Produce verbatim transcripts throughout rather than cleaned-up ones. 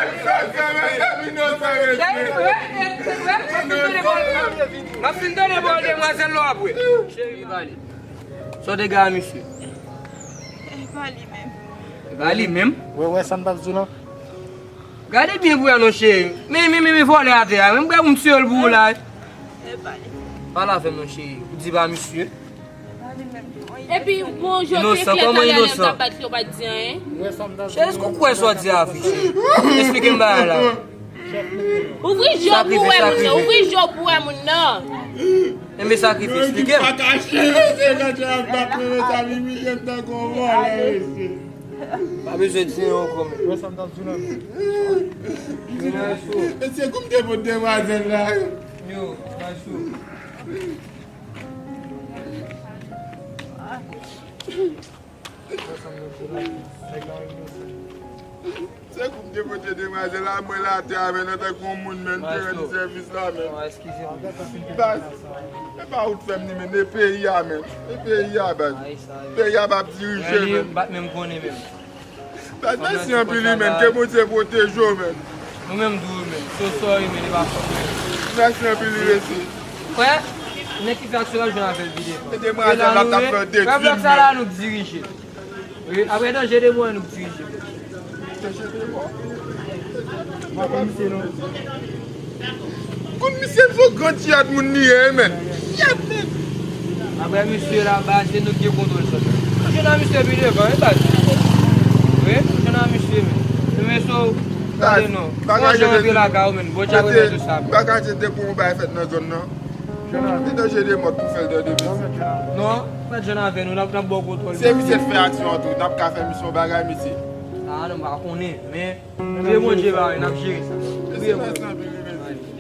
M ap fin tande bòl demwazèl la apre. Cheri, pale. Sa w te gen a misye? E pa li menm. E pa li menm? Wè, wè, sa m t ap di w lan. Gade byen pou wè non, cheri. Men, men, men, men vòlè atè a. Men m prè pou m tiye l pou ou la. E pa li. Pale avè m non, cheri. Ou di pa misye. Epi, bon, yo te klè talè lè m t ap bat yo, pa t di anyen. Cheri, èske ou kwè sa w di a, fi, cheri? Esplike m bagay la. Ouvri je w pou wè moun nan, ouvri je w pou wè moun nan. Enben, sakrifis, esplike m. Pa kache, se nan je ap bat mwen, mezanmi, misye t nan gwo vòlè, mesye. Pa bezwen di anyen ankò, men. Mesye, kou m te pot demwazèl la. Yo, Maso. Se kou m te pote demwazèl la, mwen la atè avè l antanke yon moun, men, m te rann li sèvis la, men. Baz, e pa ou t fè m ni, men, e peyi a, men. E peyi a, baz. Peyi a p ap dirije, men. M pa t menm konnen, men. Baz, mèsi anpil, wi, men. Ke Bondye pwoteje w, men. Nou menm tou, men. So sorry, men, e pa fòt mwen. Mèsi anpil, wi, mesye. Frè, nèg ki fè aksyon an jwenn avè l pi devan. E demwazèl la t ap fè detwi m, men. Frè, blòk sa la, nou k dirije. Wi, apre danje de mò, nou k dirije. Danje de mò? Mwen konn misye, non. Konn misye, se yon gran tiyad moun li ye, men. Tiyad, men. Apre misye la, baz, se nou ki gen kontwòl sa. Nou jwenn a misye pi devan, wi, baz. Wi, nou jwenn a misye, men. Nou men so, tande non. Bon jan antre lakay ou, men. Bon jan remèt ou sa, men. Bagay se te pou yon bagay fèt nan zòn nan. Li danje de mòt pou fè l tande, mesye. Non, mèt jwenn avè nou, n ap, n ap ba w kontwòl. Se misye k fè aksyon an tou, n ap ka fè misye yon bagay, mesye. A, non, m pa konnen, men, priye Bondye ba, n ap jere sa. Priye Bondye.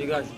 Degaje.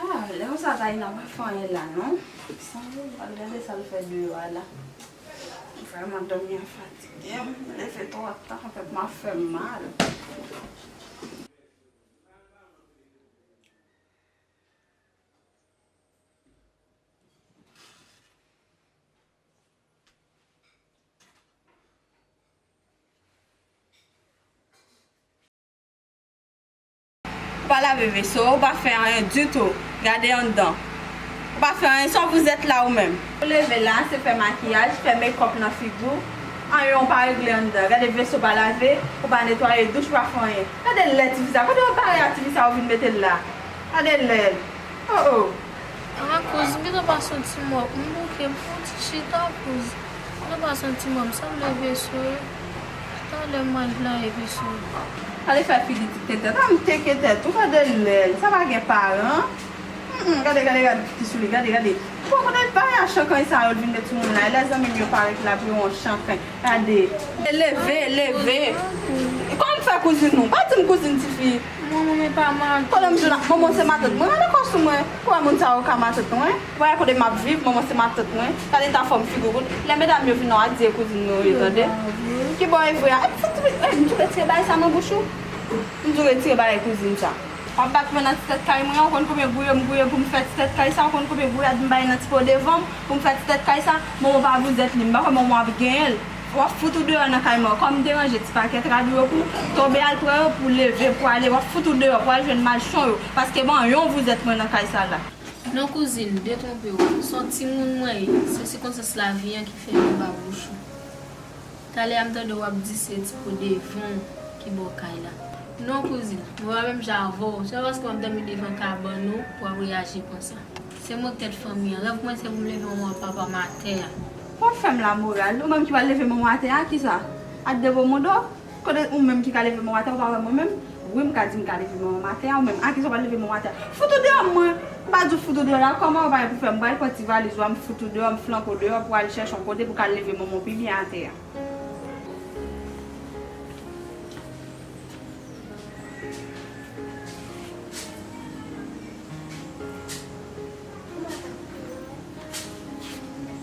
Ah, lè konsa Taina pa fè anyen la, non. Sanble m al gade sa l fè deyò a la. Vrèman, dòmi an fatige m. Leve twò ta, tèt mwen ap fè m mal. Ou pa lave veso, ou pa fè anyen ditou. Gade anndan. Ou pa fè anyen, se yon vouzèt la ou menm. Ou leve la, se fè makiyaj, fè mekòp nan figi w. Anyen ou pa regle anndan. Gade veso pa lave, ou pa netwaye douch, ou pa fè anyen. Gade lè tifi sa, kote w bare a tifi sa ou vin mete l la? Gade lè l. Oh, oh. Ah, kouz, m gentan pase yon ti mòp. M bouke, m pran yon ti chita, kouz. M gentan pase yon ti mòp, m sanble veso. Talè m al blaye veso. Ale fè figi ti tete. Tann teke tèt ou, gade lè l. Sa pa gen paran. Mm, mm, gade, gade, gade ti soulye, gade, gade. Bon, kote l bay a chankanj sa yo, l vin met sou moun la. E lè zanmi m yo parèt la pou yo yon chankanj. Gade. Leve, leve. Kòman m fè kouzin ou? Pa di m kouzin tifi. Manman, men pa matant. Kote m jwenn ak manman se matant mwen? Gade kò sou mwen. Ou wè moun sa yo ka matant mwen? Ou wè kote m ap viv, manman se matant mwen? Gade ta fòm figi w. Lè medam yo vin nan w a di e kouzin mwen yo ye, tande? Kibò e vre a? E, m tou retire bagay sa nan bouch ou. M tou retire bagay kouzin sa. W ap bat mwen nan ti tèt kay mwen an, ou konn konbyen gouye m gouye pou m fè ti tèt kay sa, ou konn konbyen gouyad m bay nan ti po devan m pou m fè ti tèt kay sa? Manman pa vouzèt li, m pa kwè manman ap genyen l. W ap fout ou deyò nan kay mwen. Kòm deranje ti pakèt rad ou yo pou tonbe al pran yo, pou leve, pou ale, w ap fout ou deyò, pou al jwenn machon yo. Paske ban yon vouzèt mwen nan kay sa la. Non kouzin, detwonpe w. Se yon timoun mwen ye. Se sikonstans lavi an ki fè m anba bouch ou. Talè a m tande w ap di se ti po devan w ki bò kay la. Non kouzin, mwen pa menm jan avè w. Se pa paske w ap dòmi devan kabann ou pou w ap reyaji konsa. Se mwen k tèt fanmi an. Rèv mwen se pou m leve manman ak papa m atè a. Ou fè m lamoral. Ou menm ki pral leve manman atè a, kisa? At devo modo? Kote ou menm ki ka leve manman atè, ou pa wè mwen menm? Wi, m ka di m ka leve manman atè a, ou menm, a kisa w pral leve manman atè a? Fout ou deyò, mwen. M pa di w fout ou deyò la, kòman ou pa gen pou fè m? M pral pran ti valiz ou a, m fout ou deyò, m flanke w deyò pou al chèche yon kote pou ka leve manman w pi byen atè a.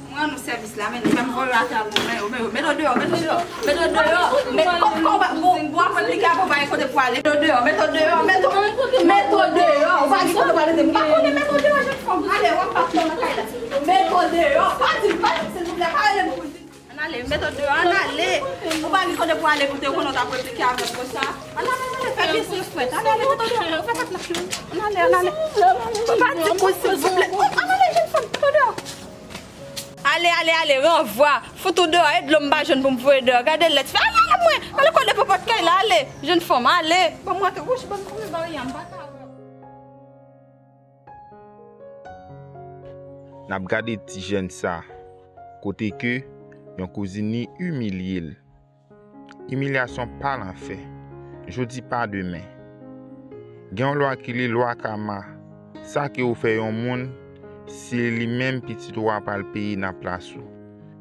Mwen rann ou sèvis la, men fè m voye atè a, men, men, mete w deyò, mete w deyò, mete w deyò, mete w deyò, mete w deyò, mete w deyò, mete w deyò, mete w deyò, ou pa gen kote pou ale, m pa konnen, mete w deyò, jèn fanm, ale, w ap bat nan kay la, mete w deyò, pa di, pa di, silvouplè, pa rele m pou di. Ann ale, mete w deyò, ann ale. Ou pa gen kote pou ale, kote w konnen w t ap replike avè m konsa. Ann ale, ann ale, fè byen sou frèt. Ale, ale, mete w deyò, fè fèt la. Ann ale, ann ale. Ou pa di kou, silvouplè. Ann ale, jèn fanm, mete w deyò. Ale, ale, ale, ranvwa. Fout ou deyò, e dlo m pa jwenn pou m voye deyò. Gade lèt fè. Ale, ale, mwen. Ale, kole pou pòt kay la, ale. Jèn fanm, ale. Ban m rantre, wouch, ban m koupe barye a, m pa ka wè. N ap gade ti jèn sa, kote ke yon kouzin li imilye l. Imilyasyon pa lanfè. Jodi pa demen. Gen yon lwa ki li lwa kama. Sa ke ou fè yon moun, se li menm pitit ou a pral peye nan plas ou.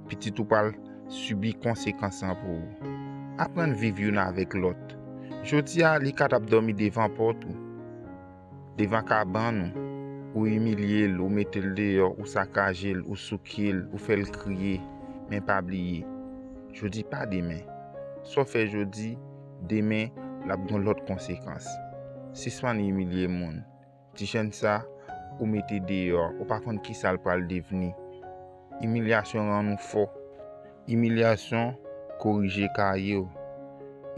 Pitit ou pral sibi konsekans lan pou ou. Aprann viv youn avèk lòt. Jodi a, li ka t ap dòmi devan pòt ou, devan kabann ou, ou imilye l, ou mete l deyò, ou sakaje l, ou souke l, ou fè l kriye. Men pa bliye, jodi pa demen. Sa w fè jodi, demen, l ap gen lòt konsekans. Sispann imilye moun. Ti jèn sa, ou mete deyò, ou pa konn kisa l pral devni. Imilyasyon rann ou fò. Imilyasyon korije kaye w.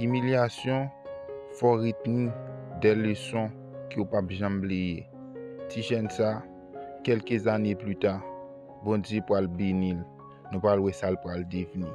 Imilyasyon fè w retni de leson ke w p ap janm bliye. Ti jèn sa, kèlke zane pli ta, Bondye pral beni l. Nou pral wè sa l pral devni.